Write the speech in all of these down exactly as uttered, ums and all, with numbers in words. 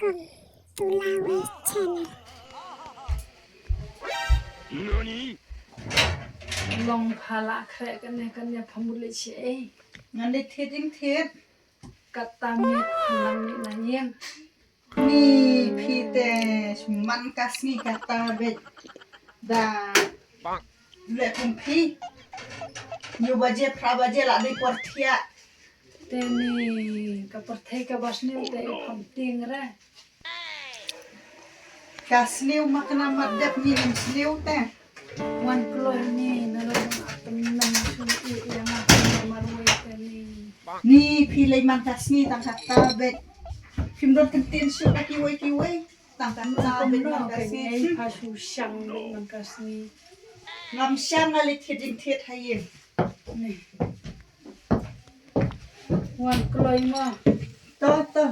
Welcome to Lawes channel. Long pha la khreh kane kane pha mut leit sha ei. Ngan leit thied ing thied. Kata miet pha la miet na ïing. Ni phi te man ka sngi kata beit da leh kum phi. Hynñiew baje phra baje la dei por thiah. Te ni ka pyrthei kaba sniew te i kham tieng re. Ka sniew ma kane mat dep ni ngin sniew te. Wan kloi ni na lo ma pynmeng shu i ïa ma pynmeng marwei te ni. Ni phi lei man ka sngi tang kata beit. Phim don kyntien shuh da kiwei kiwei. Tang kata beit man ka sngi. Ei pha shu shang beit man ka sngi. Ngam shang nga leit thied ing thied ha ïing. Ni. Wan kloi mo. To to.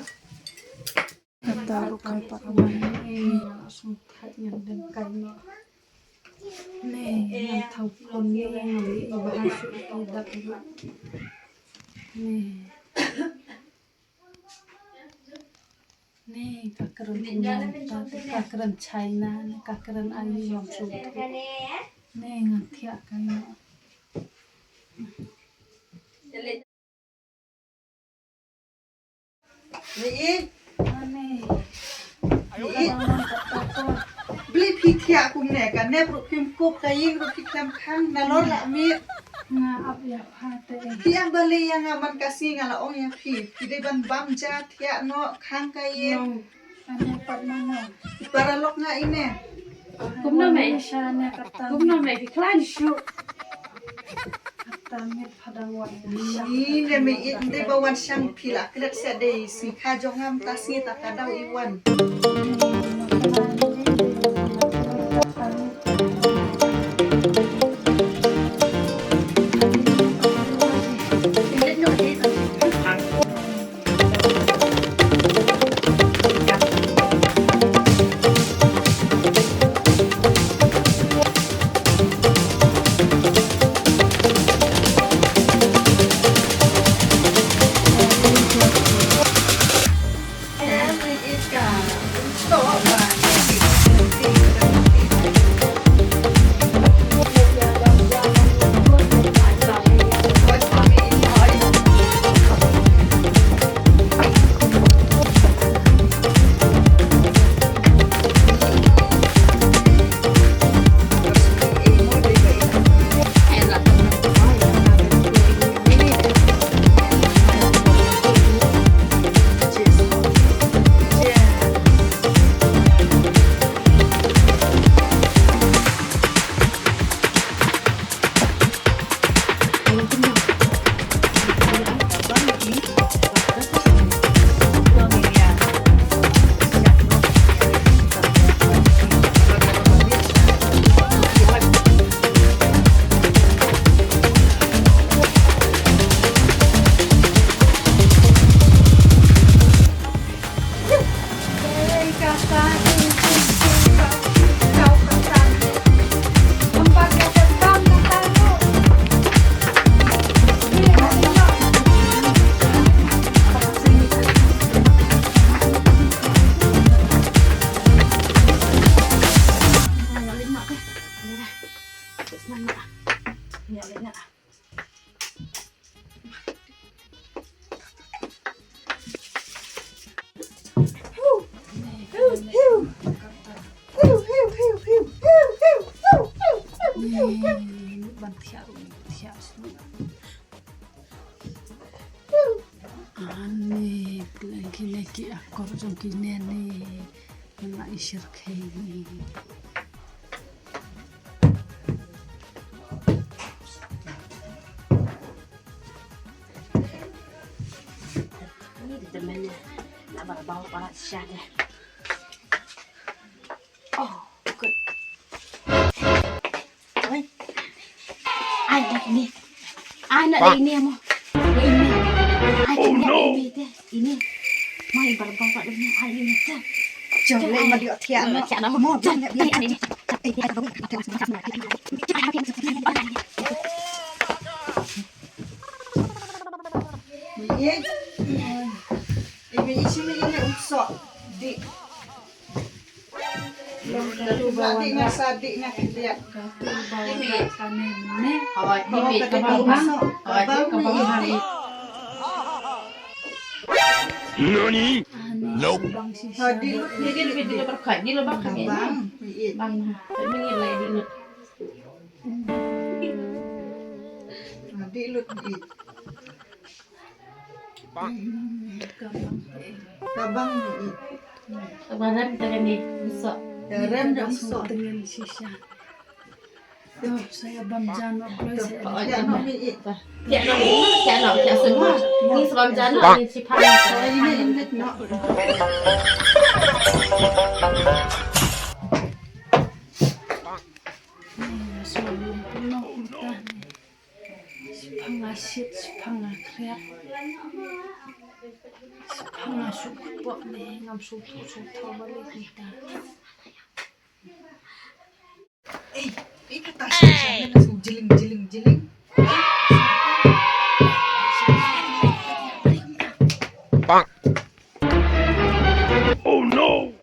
Kata ruh kan pat wan. Ni nga la sngewthuh ngan dang kai noh. Ni ngan thaw phone ni ngan leh i bha shuh i dak ruh. Ni. Ni ka kren India, ka kren China, ka kren ai ngam sngewthuh. Ni ngan thiah kai noh. Ni i. Ni i. Bli phi thiah kumne, ka nep ruh phim kup, ka ïing ruh phi khlem khang, nalor la miet. Nga ap ïa pha te. Phi ap balei ïa nga man ka sngi nga la ong ïa phi. Phi dei ban bam ja thiah noh khang ka ïing. Ane pat mano. Paralok nga ine. Kumno me? Kumno me ki klan shu. Kata miet pha dang wan. Ni ne me it ndei ba wan shang phi la klet sa dei si kha jong ngam ta si ta ka dau i wan. Ani, lagi lagi akor jong kine ni. Nga i shyrkhei ni. Ni di temen ni. Nga ba bau parat sha de. Oh, good. Oi. Ai, nak ini. Ai, nak ini mo. Ini. Ai, ini, ini deh. Ini. Mai berbau kat dunia ai ini deh. Jom, lai ma diok thiak mo. Thiak nama mo. Jom, ini, ini. Ini. Ini, ini, ini, usok. Dih. Dih nga sa dih nga khyndiat. Katu ba wan kane ne. Hawa, oh, dih, katu ka bang. Ka bang. Hawa, dih, ka bang. Nani? Nope. Bang shisha. Ha, dih lut. Dih, dih, dih, dih, dih, bang. Bang. Bang. Bang. Dih lut. Ka bang. Ka bang. Ka bang rem tang ni. Ka rem da uso. Dengan shisha. Tuh, saya bam jan wa ploi saya. Tiak no mi i. Tiak no mi i. Tiak no, tiak semua. Ni sebam jan no, ni si pang. Saya ini indik no. Ni, semua belum penuh kita ni. Shipang nga shit, shipang nga kriak. Shipang nga shu kpoh ne, ngam shu tu shu thaw balik kita. Ei, ei, kata shisha ne, shu jiling, jiling, jiling. Oh no!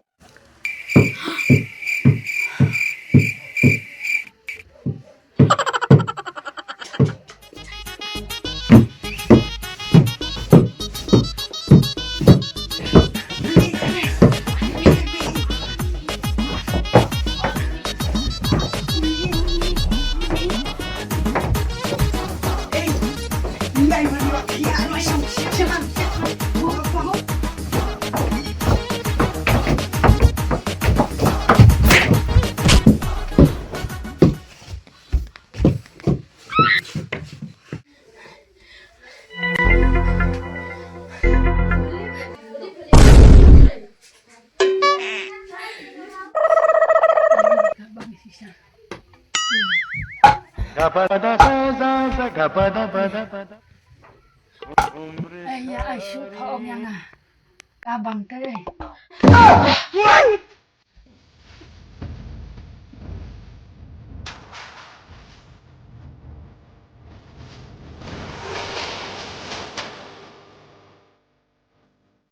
Ai ya, ai shu pha ong ïa nga. Ka bang te.